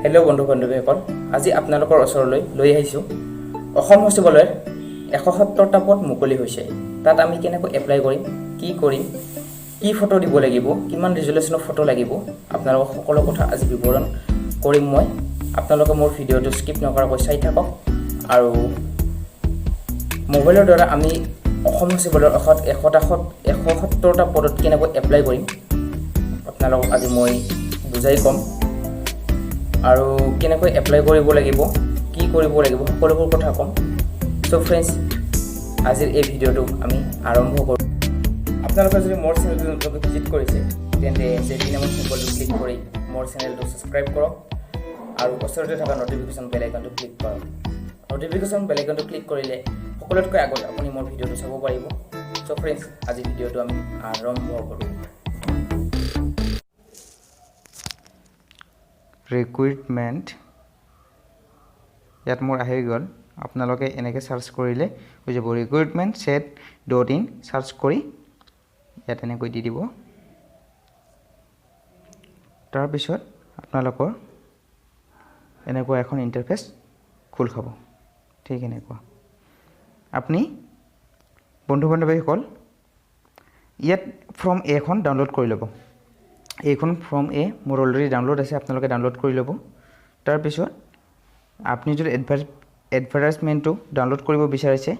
Hello' বন্ধু বান্ধৱীসকল, আজি আপোনালোকৰ ওচৰলৈ লৈ আহিছোঁ অসম সচিবালয়ৰ 170টা পদ মুকলি হৈছে। তাত আমি কেনেকৈ এপ্লাই কৰিম, কি কৰিম, কি ফটো দিব লাগিব, কিমান ৰিজলিউশ্যনৰ ফটো লাগিব, আপোনালোকক সকলো কথা আজি বিৱৰণ কৰিম মই। আপোনালোকে মোৰ ভিডিঅ'টো স্কিপ নকৰাকৈ চাই থাকক। আৰু মোবাইলৰ দ্বাৰা আমি অসম সচিবালয়ৰ 170টা পদত কেনেকৈ এপ্লাই কৰিম, আপোনালোকক আজি মই বুজাই ক'ম। আৰু কেনেকৈ এপ্লাই কৰিব লাগিব, কি কৰিব লাগিব, সকলোবোৰ কথা ক'ম। চ' ফ্ৰেণ্ডছ, আজিৰ এই ভিডিঅ'টো আমি আৰম্ভ কৰোঁ। আপোনালোকে যদি মোৰ চেনেলটো নতুনকৈ ভিজিট কৰিছে, তেন্তে জে পি নামৰ চিম্বলটো ক্লিক কৰি মোৰ চেনেলটো ছাবস্ক্ৰাইব কৰক আৰু ওচৰতে থকা ন'টিফিকেশ্যন বেল আইকনটো ক্লিক কৰক। ন'টিফিকেশ্যন বেল আইকনটো ক্লিক কৰিলে সকলোতকৈ আগত আপুনি মোৰ ভিডিঅ'টো চাব পাৰিব। চ' ফ্ৰেণ্ডছ, আজি ভিডিঅ'টো আমি আৰম্ভ কৰোঁ। ৰিক্ৰুইটমেণ্ট ইয়াত মোৰ আহি গ'ল। আপোনালোকে এনেকৈ চাৰ্চ কৰিলে হৈ যাব। recruitment SAT.in search কৰি ইয়াত এনেকৈ দি দিব। তাৰপিছত আপোনালোকৰ এনেকুৱা এখন ইণ্টাৰফেচ খোল খাব, ঠিক এনেকুৱা। আপুনি বন্ধু বান্ধৱীসকল, ইয়াত ফৰ্ম এখন ডাউনলোড কৰি ল'ব। এইখন ফৰ্ম এ মোৰ অলৰেডি ডাউনলোড আছে, আপোনালোকে ডাউনলোড কৰি ল'ব। তাৰপিছত আপুনি যদি এডভাৰটাইজমেণ্টটো ডাউনলোড কৰিব বিচাৰিছে,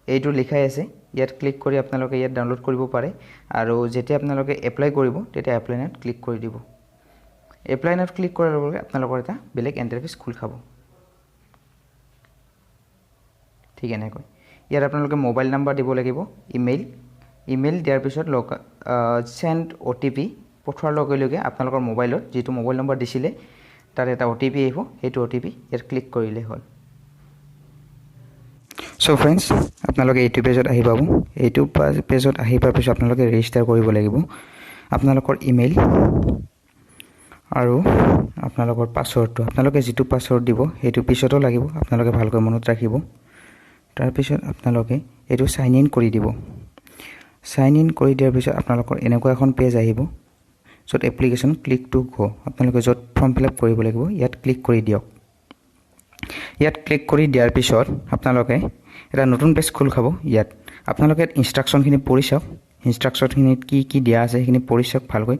এইটো লিখাই আছে, ইয়াত ক্লিক কৰি আপোনালোকে ইয়াত ডাউনলোড কৰিব পাৰে। আৰু যেতিয়া আপোনালোকে এপ্লাই কৰিব, তেতিয়া এপ্লাই নাওত ক্লিক কৰি দিব। এপ্লাই নাওত ক্লিক কৰাৰ লগে লগে আপোনালোকৰ এটা বেলেগ ইণ্টাৰফেচ খোল খাব, ঠিক এনেকৈ। ইয়াত আপোনালোকে মোবাইল নাম্বাৰ দিব লাগিব, ইমেইল। ইমেইল দিয়াৰ পিছত লগ চেণ্ড অ'টিপি পঠোৱাৰ লগে লগে আপোনালোকৰ মোবাইলত যিটো মোবাইল নম্বৰ দিছিলে, তাত এটা অ'টিপি আহিব। সেইটো অ'টিপি ইয়াত ক্লিক কৰিলেই হ'ল। চ' ফ্ৰেণ্ডছ, আপোনালোকে এইটো পেজত আহি পাব। এইটো পেজত আহি পোৱাৰ পিছত আপোনালোকে ৰেজিষ্টাৰ কৰিব লাগিব। আপোনালোকৰ ইমেইল আৰু আপোনালোকৰ পাছৱৰ্ডটো, আপোনালোকে যিটো পাছৱৰ্ড দিব সেইটো পিছতো লাগিব, আপোনালোকে ভালকৈ মনত ৰাখিব। তাৰপিছত আপোনালোকে এইটো চাইন ইন কৰি দিব। চাইন ইন কৰি দিয়াৰ পিছত আপোনালোকৰ এনেকুৱা এখন পেজ আহিব, য'ত এপ্লিকেশ্যন ক্লিক টু গ' আপোনালোকে য'ত ফৰ্ম ফিল আপ কৰিব লাগিব, ইয়াত ক্লিক কৰি দিয়ক। ইয়াত ক্লিক কৰি দিয়াৰ পিছত আপোনালোকে এটা নতুন পেজ খোল খাব। ইয়াত আপোনালোকে ইনষ্ট্ৰাকশ্যনখিনি পঢ়ি চাওক। ইনষ্ট্ৰাকশ্যনখিনিত কি কি দিয়া আছে, সেইখিনি পঢ়ি চাওক ভালকৈ।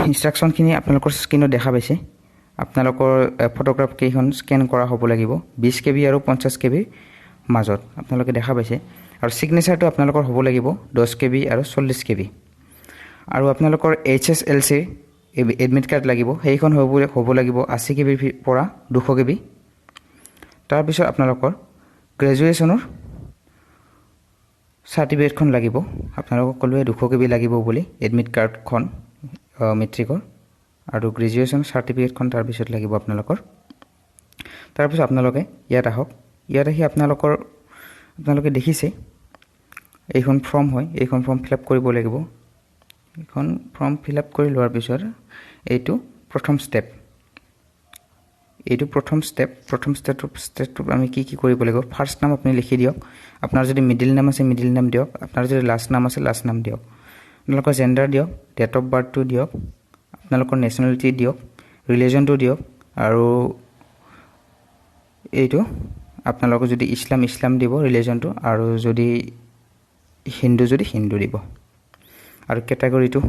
ইনষ্ট্ৰাকশ্যনখিনি আপোনালোকৰ স্ক্ৰীণত দেখা পাইছে। আপোনালোকৰ ফটোগ্ৰাফ কেইখন স্কেন কৰা হ'ব লাগিব 20 কেবি আৰু 50 কেবিৰ মাজত, আপোনালোকে দেখা পাইছে। আৰু ছিগনেচাৰটো আপোনালোকৰ হ'ব লাগিব 10 কেবি আৰু 40 কেবি। আৰু আপোনালোকৰ এইচএছএলচিৰ এডমিট কাৰ্ড লাগিব, সেইখন হ'ব লাগিব 80 কেবিৰ পৰা 200 কেবি। তাৰপিছত আপোনালোকৰ গ্ৰেজুৱেশ্যনৰ চাৰ্টিফিকেটখন লাগিব। আপোনালোকক ক'লোৱে 200 কেবি লাগিব বুলি এডমিট কাৰ্ডখন মেট্ৰিকৰ আৰু গ্ৰেজুৱেশ্যন চাৰ্টিফিকেটখন তাৰপিছত লাগিব আপোনালোকৰ। তাৰপিছত আপোনালোকে ইয়াত আহক। ইয়াত আহি আপোনালোকে দেখিছে, এইখন ফৰ্ম হয়। এইখন ফৰ্ম ফিল আপ কৰিব লাগিব। এইখন ফৰ্ম ফিল আপ কৰি লোৱাৰ পিছত এইটো প্ৰথম ষ্টেপ। এইটো প্ৰথম ষ্টেপ। প্ৰথম ষ্টেপটোত আমি কি কি কৰিব লাগিব? ফাৰ্ষ্ট নাম আপুনি লিখি দিয়ক। আপোনাৰ যদি মিডিল নাম আছে, মিডিল নাম দিয়ক। আপোনাৰ যদি লাষ্ট নাম আছে, লাষ্ট নাম দিয়ক। আপোনালোকৰ জেণ্ডাৰ দিয়ক, ডেট অফ বাৰ্থটো দিয়ক, আপোনালোকৰ নেশ্যনেলিটি দিয়ক, ৰিলিজনটো দিয়ক আৰু এইটো আপোনালোকৰ যদি ইছলাম, ইছলাম দিব ৰিলিজনটো আৰু যদি হিন্দু, যদি হিন্দু দিব। আৰু কেটেগৰীটো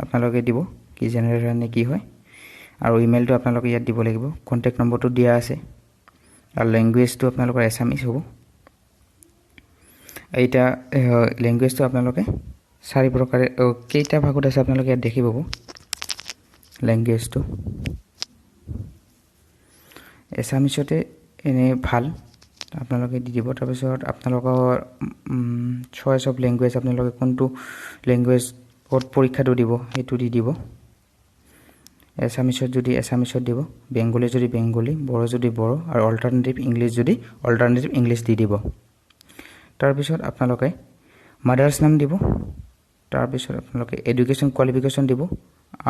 আপোনালোকে দিব কি, জেনেৰেল নে কি হয়। আৰু ইমেইলটো আপোনালোকে ইয়াত দিব লাগিব। কণ্টেক্ট নম্বৰটো দিয়া আছে। আৰু লেংগুৱেজটো আপোনালোকৰ এছামিছ হ'ব। এতিয়া লেংগুৱেজটো আপোনালোকে চাৰি প্ৰকাৰে কেইটা ভাগত আছে, আপোনালোকে ইয়াত দেখি পাব। লেংগুৱেজটো এছামিছতে এনেই ভাল, আপোনালোকে দি দিব। তাৰপিছত আপোনালোকৰ চইচ অফ লেংগুৱেজ, আপোনালোকে কোনটো লেংগুৱেজ ক'ত পৰীক্ষাটো দিব, সেইটো দি দিব। এছামিছত যদি এছামিছত দিব, বেংগলী যদি বেংগলী, বড়ো যদি বড়ো আৰু অল্টাৰনেটিভ ইংলিছ যদি অল্টাৰনেটিভ ইংলিছ দি দিব। তাৰপিছত আপোনালোকে মাদাৰ্ছ নাম দিব। তাৰপিছত আপোনালোকে এডুকেশ্যন কোৱালিফিকেশ্যন দিব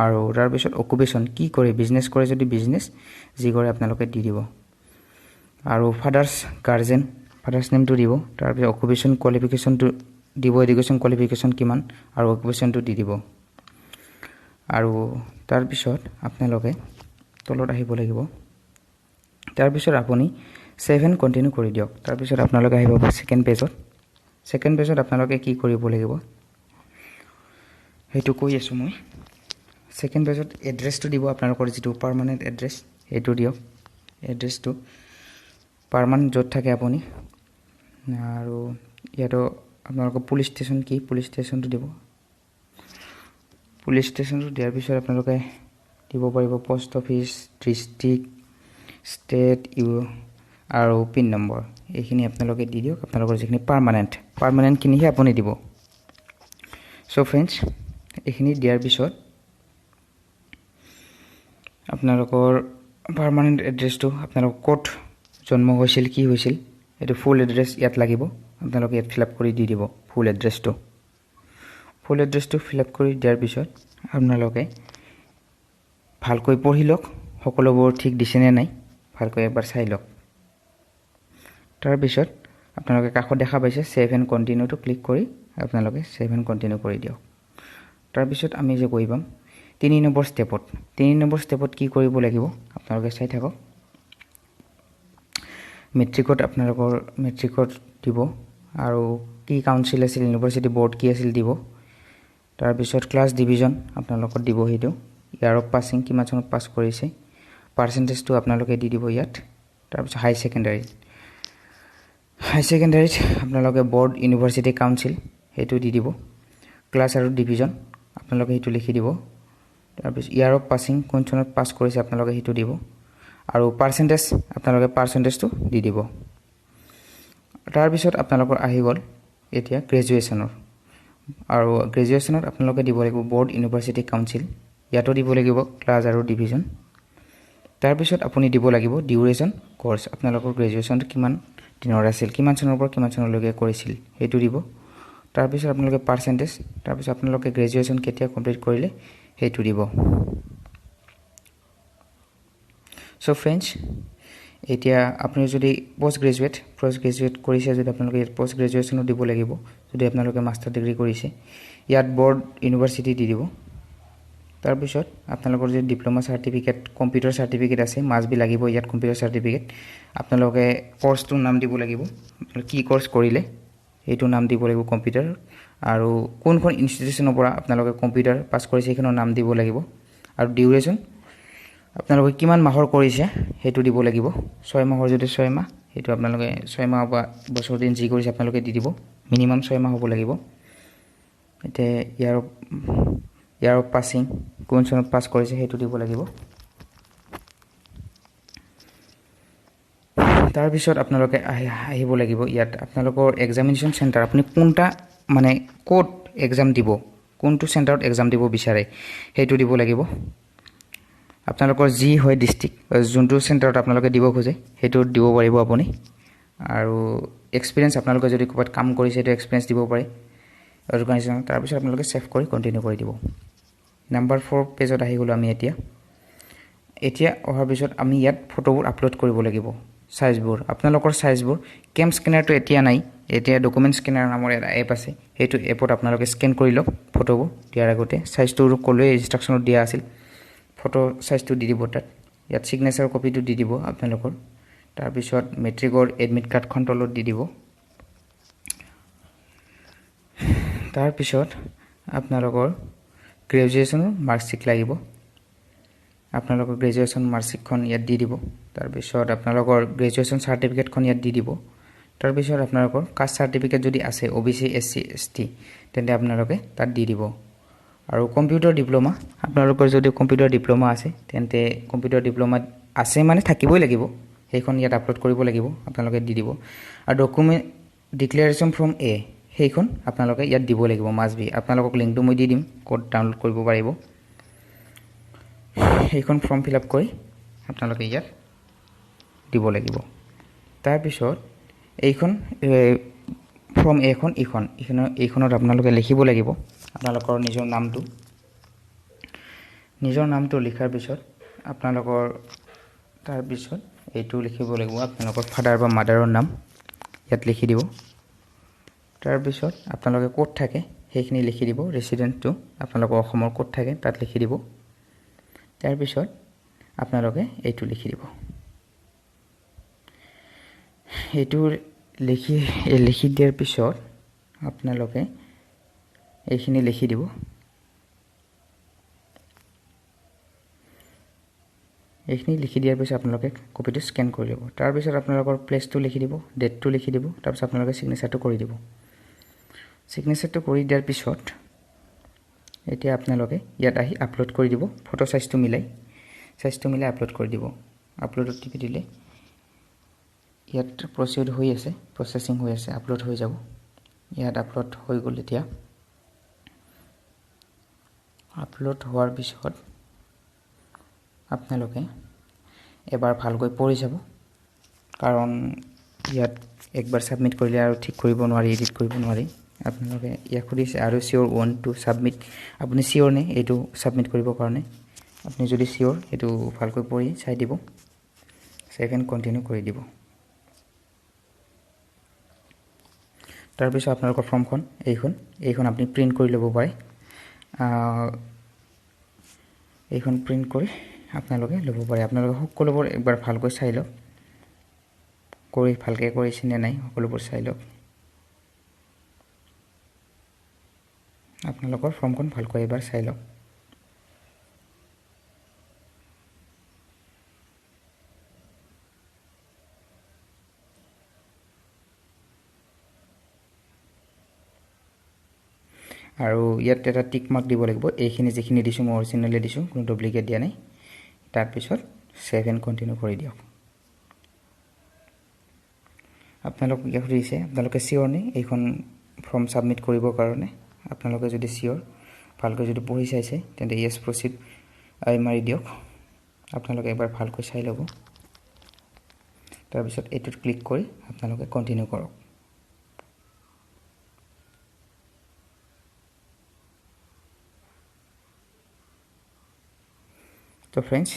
আৰু তাৰপিছত অকুপেশ্যন কি কৰে, বিজনেছ কৰে যদি বিজনেছ, যি কৰে আপোনালোকে দি দিব। আৰু ফাদাৰ্ছ গাৰ্জেন, ফাদাৰ্ছ নেমটো দিব। তাৰপিছত অকুপেশ্যন কোৱালিফিকেশ্যনটো দিব, এডুকেশ্যন কোৱালিফিকেশ্যন কিমান আৰু অকুপেশ্যনটো দি দিব। আৰু তাৰপিছত আপোনালোকে তলত আহিব লাগিব। তাৰপিছত আপুনি ছেভ এণ্ড কণ্টিনিউ কৰি দিয়ক। তাৰপিছত আপোনালোকে আহিব ছেকেণ্ড পেজত। ছেকেণ্ড পেজত আপোনালোকে কি কৰিব লাগিব সেইটো কৈ আছোঁ মই। ছেকেণ্ড পেজত এড্ৰেছটো দিব, আপোনালোকৰ যিটো পাৰ্মানেণ্ট এড্ৰেছ সেইটো দিয়ক। এড্ৰেছটো পাৰ্মানেণ্ট য'ত থাকে আপুনি। আৰু ইয়াতো আপোনালোকৰ পুলিচ ষ্টেচন কি, পুলিচ ষ্টেচনটো দিব। পুলিচ ষ্টেচনটো দিয়াৰ পিছত আপোনালোকে দিব পাৰিব post office, district, state, U আৰু পিন নম্বৰ। এইখিনি আপোনালোকে দি দিয়ক, আপোনালোকৰ যিখিনি পাৰ্মানেণ্টখিনিহে আপুনি দিব। চ' ফ্ৰেণ্ডছ, এইখিনি দিয়াৰ পিছত আপোনালোকৰ পাৰ্মানেণ্ট এড্ৰেছটো, আপোনালোকৰ ক'ত জন্ম হৈছিল, কি হৈছিল, এইটো ফুল এড্ৰেছ ইয়াত লাগিব। আপোনালোকে ইয়াত ফিল আপ কৰি দি দিব ফুল এড্ৰেছটো। ফুল এড্ৰেছটো ফিল আপ কৰি দিয়াৰ পিছত আপোনালোকে ভালকৈ পঢ়ি লওক, সকলোবোৰ ঠিক দিছেনে নাই ভালকৈ এবাৰ চাই লওক। তাৰপিছত আপোনালোকে কাষত দেখা পাইছে ছেভ এণ্ড কণ্টিনিউটো ক্লিক কৰি আপোনালোকে ছেভ এণ্ড কণ্টিনিউ কৰি দিয়ক। তাৰপিছত আমি যে গৈ পাম 3 নম্বৰ ষ্টেপত। 3 নম্বৰ ষ্টেপত কি কৰিব লাগিব আপোনালোকে চাই থাকক। মেট্ৰিকত আপোনালোকৰ মেট্ৰিকত দিব আৰু কি কাউন্সিল আছিল, ইউনিভাৰ্চিটি বৰ্ড কি আছিল দিব। তাৰপিছত ক্লাছ ডিভিজন আপোনালোকৰ দিব, সেইটো ইয়াৰ অফ পাছিং কিমান চনত পাছ কৰিছে, পাৰ্চেণ্টেজটো আপোনালোকে দি দিব ইয়াত। তাৰপিছত হাই ছেকেণ্ডাৰীত আপোনালোকে বৰ্ড ইউনিভাৰ্চিটি কাউন্সিল সেইটো দি দিব। ক্লাছ আৰু ডিভিজন আপোনালোকে সেইটো লিখি দিব। তাৰপিছত ইয়াৰ অফ পাছিং কোন চনত পাছ কৰিছে আপোনালোকে সেইটো দিব। আৰু পাৰ্চেণ্টেজ আপোনালোকে পাৰ্চেণ্টেজটো দি দিব। তাৰপিছত আপোনালোকৰ আহি গ'ল এতিয়া গ্ৰেজুৱেশ্যনৰ। আৰু গ্ৰেজুৱেশ্যনত আপোনালোকে দিব লাগিব বৰ্ড ইউনিভাৰ্চিটি কাউন্সিল, ইয়াতো দিব লাগিব ক্লাছ আৰু ডিভিজন। তাৰপিছত আপুনি দিব লাগিব ডিউৰেশ্যন কৰ্চ, আপোনালোকৰ গ্ৰেজুৱেশ্যনটো কিমান দিনৰ আছিল, কিমান চনৰ পৰা কিমান চনলৈকে কৰিছিল সেইটো দিব। তাৰপিছত আপোনালোকে পাৰ্চেণ্টেজ, তাৰপিছত আপোনালোকে গ্ৰেজুৱেশ্যন কেতিয়া কমপ্লিট কৰিলে সেইটো দিব। চ' ফ্ৰেণ্ডছ, এতিয়া আপুনি যদি পষ্ট গ্ৰেজুৱেট কৰিছে যদি আপোনালোকে ইয়াত পষ্ট গ্ৰেজুৱেশ্যনো দিব লাগিব। যদি আপোনালোকে মাষ্টাৰ ডিগ্ৰী কৰিছে ইয়াত বৰ্ড ইউনিভাৰ্চিটি দি দিব। তাৰপিছত আপোনালোকৰ যদি ডিপ্ল'মা চাৰ্টিফিকেট, কম্পিউটাৰ চাৰ্টিফিকেট আছে, মাষ্ট বি লাগিব ইয়াত কম্পিউটাৰ চাৰ্টিফিকেট। আপোনালোকে কৰ্চটোৰ নাম দিব লাগিব, কি কৰ্চ কৰিলে সেইটো নাম দিব লাগিব কম্পিউটাৰ, আৰু কোনখন ইনষ্টিটিউশ্যনৰ পৰা আপোনালোকে কম্পিউটাৰ পাছ কৰিছে সেইখনৰ নাম দিব লাগিব। আৰু ডিউৰেশ্যন আপোনালোকে কিমান মাহৰ কৰিছে সেইটো দিব লাগিব। 6 মাহৰ যদি 6 মাহ, সেইটো আপোনালোকে 6 মাহ বা বছৰ দিন যি কৰিছে আপোনালোকে দি দিব। মিনিমাম 6 মাহ হ'ব লাগিব। এতিয়া ইয়াৰ পাছিং কোন চনত পাছ কৰিছে সেইটো দিব লাগিব। তাৰপিছত আপোনালোকে আহিব লাগিব ইয়াত আপোনালোকৰ এক্সামিনেশ্যন চেণ্টাৰ, আপুনি কোনটা মানে ক'ত এক্সাম দিব, কোনটো চেণ্টাৰত এক্সাম দিব বিচাৰে সেইটো দিব লাগিব। আপোনালোকৰ যি হয় ডিষ্ট্ৰিক্ট, যোনটো চেণ্টাৰত আপোনালোকে দিব খোজে সেইটো দিব পাৰিব আপুনি। আৰু এক্সপিৰিয়েঞ্চ আপোনালোকে যদি ক'ৰবাত কাম কৰিছে সেইটো এক্সপিৰিয়েঞ্চ দিব পাৰে অৰ্গেনাইজেশ্যন। তাৰপিছত আপোনালোকে ছেভ কৰি কণ্টিনিউ কৰি দিব। নাম্বাৰ 4 পেজত আহি গ'লোঁ আমি এতিয়া। এতিয়া অহাৰ পিছত আমি ইয়াত ফটোবোৰ আপলোড কৰিব লাগিব, চাইজবোৰ আপোনালোকৰ চাইজবোৰ। কেম স্কেনাৰটো এতিয়া নাই, এতিয়া ডকুমেণ্ট স্কেনাৰ নামৰ এটা এপ আছে, সেইটো এপত আপোনালোকে স্কেন কৰি লওক ফটোবোৰ দিয়াৰ আগতে। চাইজটো ক'লোৱে ইনষ্ট্ৰাকশ্যনত দিয়া আছিল, ফটো চাইজটো দি দিব তাত। ইয়াত ছিগনেচাৰ কপিটো দি দিব আপোনালোকৰ। তাৰপিছত মেট্ৰিকৰ এডমিট কাৰ্ডখন তলত দি দিব। তাৰপিছত আপোনালোকৰ গ্ৰেজুৱেশ্যনৰ মাৰ্কশ্বিট লাগিব, আপোনালোকৰ গ্ৰেজুৱেশ্যন মাৰ্কশ্বিটখন ইয়াত দি দিব। তাৰপিছত আপোনালোকৰ গ্ৰেজুৱেশ্যন চাৰ্টিফিকেটখন ইয়াত দি দিব। তাৰপিছত আপোনালোকৰ কাষ্ট চাৰ্টিফিকেট যদি আছে OBC, SC, ST তেন্তে আপোনালোকে তাত দি দিব। আৰু কম্পিউটাৰ ডিপ্ল'মা, আপোনালোকৰ যদি কম্পিউটাৰ ডিপ্ল'মা আছে তেন্তে কম্পিউটাৰ ডিপ্ল'মা আছে মানে থাকিবই লাগিব, সেইখন ইয়াত আপলোড কৰিব লাগিব, আপোনালোকে দি দিব। আৰু ডকুমেণ্ট ডিক্লেৰেশ্যন ফৰ্ম এ, সেইখন আপোনালোকে ইয়াত দিব লাগিব মাষ্ট বি। আপোনালোকক লিংকটো মই দি দিম ক'ত ডাউনলোড কৰিব পাৰিব। সেইখন ফৰ্ম ফিল আপ কৰি আপোনালোকে ইয়াত দিব লাগিব। তাৰপিছত এইখন ফৰ্ম এখন এইখনত আপোনালোকে লিখিব লাগিব আপোনালোকৰ নিজৰ নামটো। নিজৰ নামটো লিখাৰ পিছত আপোনালোকৰ তাৰপিছত এইটো লিখিব লাগিব আপোনালোকৰ ফাদাৰ বা মাদাৰৰ নাম ইয়াত লিখি দিব। তাৰপিছত আপোনালোকে ক'ত থাকে সেইখিনি লিখি দিব, ৰেচিডেণ্টটো আপোনালোকৰ অসমৰ ক'ত থাকে তাত লিখি দিব। তাৰপিছত আপোনালোকে এইটো লিখি দিব। এইটো লিখি লিখি দিয়াৰ পিছত আপোনালোকে এইখিনি লিখি দিব। এইখিনি লিখি দিয়াৰ পিছত আপোনালোকে কপিটো স্কেন কৰি ল'ব। তাৰপিছত আপোনালোকৰ প্লেচটো লিখি দিব, ডেটটো লিখি দিব, তাৰপিছত আপোনালোকে ছিগনেচাৰটো কৰি দিব। ছিগনেচাৰটো কৰি দিয়াৰ পিছত এতিয়া আপোনালোকে ইয়াত আহি আপলোড কৰি দিব, ফটো চাইজটো মিলাই, চাইজটো মিলাই আপলোড কৰি দিব। আপলোডত টিপি দিলে ইয়াত প্ৰচিড হৈ আছে, প্ৰচেছিং হৈ আছে, আপলোড হৈ যাব। ইয়াত আপলোড হৈ গ'ল। এতিয়া আপলোড হোৱাৰ পিছত আপোনালোকে এবাৰ ভালকৈ পঢ়ি যাব, কাৰণ ইয়াত একবাৰ ছাবমিট কৰিলে আৰু ঠিক কৰিব নোৱাৰি, এডিট কৰিব নোৱাৰি। আপোনালোকে ইয়াক সুধিছে আৰু চিয়'ৰ ৱান টু ছাবমিট, আপুনি চিয়'ৰ নে এইটো ছাবমিট কৰিবৰ কাৰণে? আপুনি যদি চিয়'ৰ সেইটো ভালকৈ পঢ়ি চাই দিব, ছেভ এণ্ড কণ্টিনিউ কৰি দিব। তাৰপিছত আপোনালোকৰ ফৰ্মখন এইখন আপুনি প্ৰিণ্ট কৰি ল'ব পাৰে। এইখন প্ৰিণ্ট কৰি আপোনালোকে ল'ব পাৰে। আপোনালোকে সকলোবোৰ একবাৰ ভালকৈ চাই লওক, কৰি ভালকৈ কৰিছে নে নাই সকলোবোৰ চাই লওক। আপোনালোকৰ ফৰ্মখন ভালকৈ এবাৰ চাই লওক। আৰু ইয়াত এটা টিক মাৰ্ক দিব লাগিব, এইখিনি যিখিনি দিছোঁ মই অৰিজিনেলি দিছোঁ, কোনো ডুপ্লিকেট দিয়া নাই। তাৰপিছত ছেভ এণ্ড কণ্টিনিউ কৰি দিয়ক। আপোনালোক ইয়াত সুধিছে আপোনালোকে চিয়'ৰ নে এইখন ফৰ্ম ছাবমিট কৰিবৰ কাৰণে? আপোনালোকে যদি চিয়'ৰ, ভালকৈ যদি পঢ়ি চাইছে তেন্তে য়েছ প্ৰচিড আই মাৰি দিয়ক। আপোনালোকে এবাৰ ভালকৈ চাই ল'ব। তাৰপিছত এইটোত ক্লিক কৰি আপোনালোকে কণ্টিনিউ কৰক। তো ফ্ৰেণ্ডছ,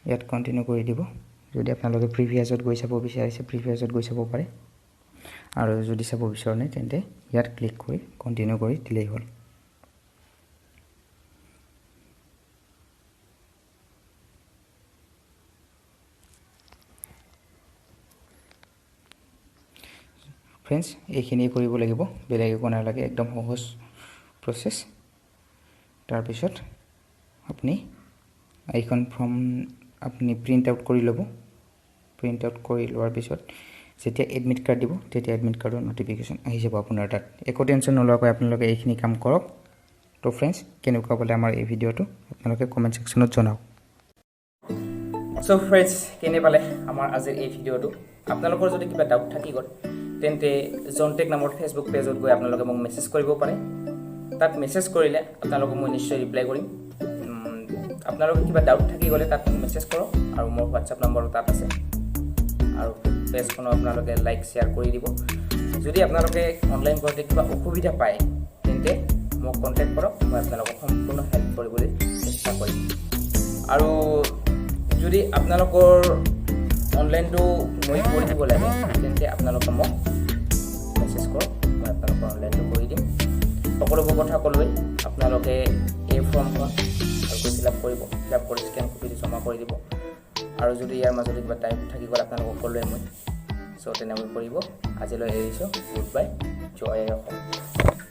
ইয়াত কণ্টিনিউ কৰি দিব। যদি আপোনালোকে প্ৰিভিয়াছত গৈ চাব বিচাৰিছে, প্ৰিভিয়াছত গৈ চাব পাৰে, আৰু যদি চাব বিচৰা নাই তেন্তে ইয়াত ক্লিক কৰি কণ্টিনিউ কৰি দিলেই হ'ল। ফ্ৰেণ্ডছ, এইখিনিয়ে কৰিব লাগিব, বেলেগ একো নালাগে, একদম সহজ প্ৰচেছ। তাৰপিছত আপুনি এইখন ফৰ্ম আপুনি প্ৰিণ্ট আউট কৰি ল'ব। প্ৰিণ্ট আউট কৰি লোৱাৰ পিছত যেতিয়া এডমিট কাৰ্ড দিব, তেতিয়া এডমিট কাৰ্ডৰ ন'টিফিকেশ্যন আহি যাব আপোনাৰ তাত। একো টেনশ্যন নোলোৱাকৈ আপোনালোকে এইখিনি কাম কৰক। তো ফ্ৰেণ্ডছ, কেনেকুৱা পালে আমাৰ এই ভিডিঅ'টো আপোনালোকে কমেণ্ট ছেকশ্যনত জনাওক। চ' ফ্ৰেণ্ডছ, কেনে পালে আমাৰ আজিৰ এই ভিডিঅ'টো? আপোনালোকৰ যদি কিবা ডাউট থাকি গ'ল তেন্তে জনটেক নামৰ ফেচবুক পেজত গৈ আপোনালোকে মোক মেছেজ কৰিব পাৰে। তাত মেছেজ কৰিলে আপোনালোকক মই নিশ্চয় ৰিপ্লাই কৰিম। আপোনালোকে কিবা ডাউট থাকি গ'লে তাত মোক মেছেজ কৰক, আৰু মোৰ হোৱাটছআপ নম্বৰো তাত আছে। আৰু পেজখনো আপোনালোকে লাইক শ্বেয়াৰ কৰি দিব। যদি আপোনালোকে অনলাইন কৰোঁতে কিবা অসুবিধা পায় তেন্তে মোক কণ্টেক্ট কৰক, মই আপোনালোকক সম্পূৰ্ণ হেল্প কৰিবলৈ চেষ্টা কৰিম। আৰু যদি আপোনালোকৰ অনলাইনটো মই কৰি দিব লাগে তেন্তে আপোনালোকে মোক মেছেজ কৰক, মই আপোনালোকৰ অনলাইনটো কৰি দিম। সকলোবোৰ কথা ক'লোৱেই। আপোনালোকে এই ফৰ্মখন ভালকৈ ফিল আপ কৰিব, ফিল আপ কৰি স্কেন কপিটো জমা কৰি দিব। আৰু যদি ইয়াৰ মাজতে কিবা টাইপ থাকি গ'ল আপোনালোকক ক'লোৱে মই, চ' তেনেকৈ কৰিব। আজিলৈ এৰিছোঁ, গুড বাই, জয় অসম।